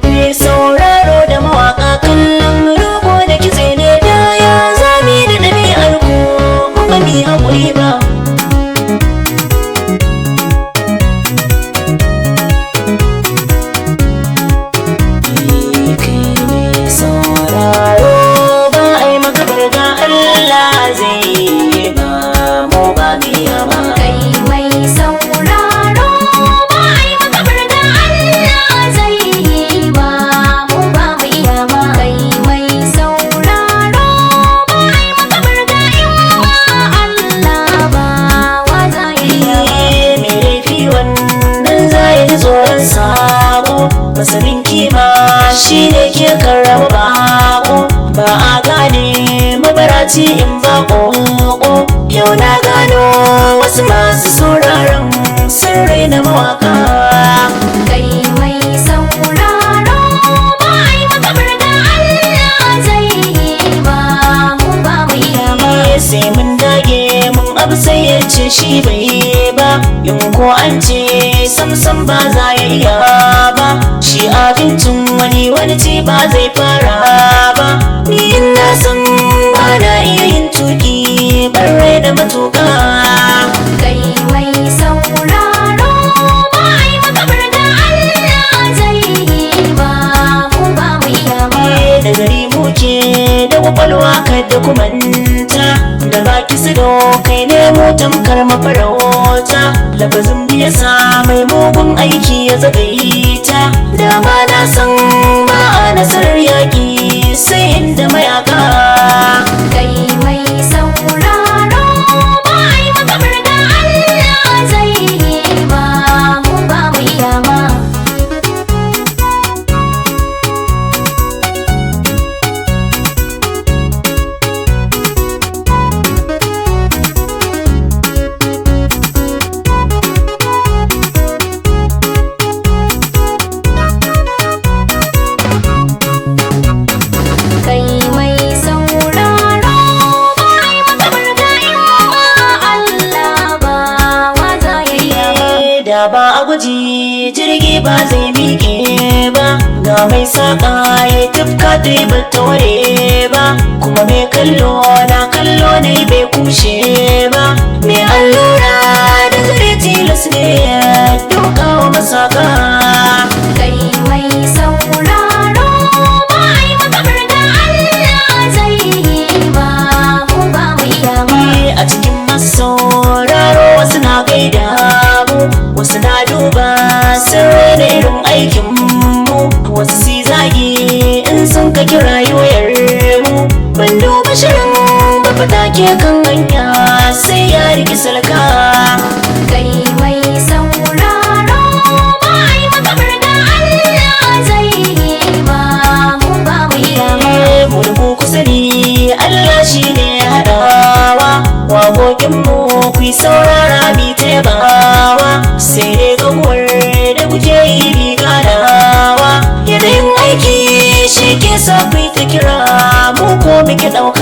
Mai sauraro da mawaka kallon rogo da kitse ne da ya zami da ɗabi'ar ku in ba mu yi haƙuri ba. Kai mai sauraro ba a yi maka barga Allah zai yi ba mu ba mu iya ba. Kai mai sauraro ba ai maka barga Allah zai yi ba mu ba mu iya ba. Kai mai sauraro ba ai maka barga in ba Allah ba wa zai iya ba. Mai laifi wannan za ya ji tsoron sabo, masanin kima shi ne ke karrama bako, ba a gane mabaraci in ba ƙoƙo. Yau na gano wasu masu sauraron sun raina mawaka. Kai mai sauraro ba ai maka barga Allah zai yi ba mu ba mu iya ba. Sai mun dage mun abu sai ya ce shi bai ba, in ko an ce samsam ba za ya iya ba, shi abincin wani wani ci ba zai fara ba. Ni in na san ba na iya yin tuki ban rai da matuka. Kai mai sauraro ba ai maka barga Allah zai yi ba mu ba mu iya ba. Da gari muke da kwakwalwa kada kumanta, da baki su kai ne mu tamkar mafarauta, lafazin biyasa mai mugun aiki ya zagaita, dama na san ba a nasarar yaƙi sai inda mayaka. Kai mai sauraro ba ai maka barga Allah zai yi ba mu ba mu iya ba. Kai mai sauraro ba ai maka barga in ba Allah ba wa za ya iya ba. Da ba a guji jirgi ba zai miƙe ba, ga mai saƙa ya tufka ta yi bata ware ba, kuma mai kallo na kallo ne bai kushe ba, mai allura da zare tilas ne duka wa masaka. Kai mai sauraro ba ai maka barga Allah zai yi ba mu ba mu iya ba. A cikin masauraro wasu na gaida mu, wasu na duba sun raina irin aikin mu, wasu si zagi in sun ka kira wayar mu. Ban duba shirin ba fata ke kan hanya sai ya riki salka. Kai mai sauraro ba ai maka barga Allah zai yi ba mu ba mu iya ba. Mu da ku sani Allah shi ne ya haɗawa, waƙoƙin mu ku yi saurara mi tabawa, sai dai gamuwar da kuke yi bi ganawa, yanayin aiki shi ke sa ku yi ta kira mu ko muke ɗauka.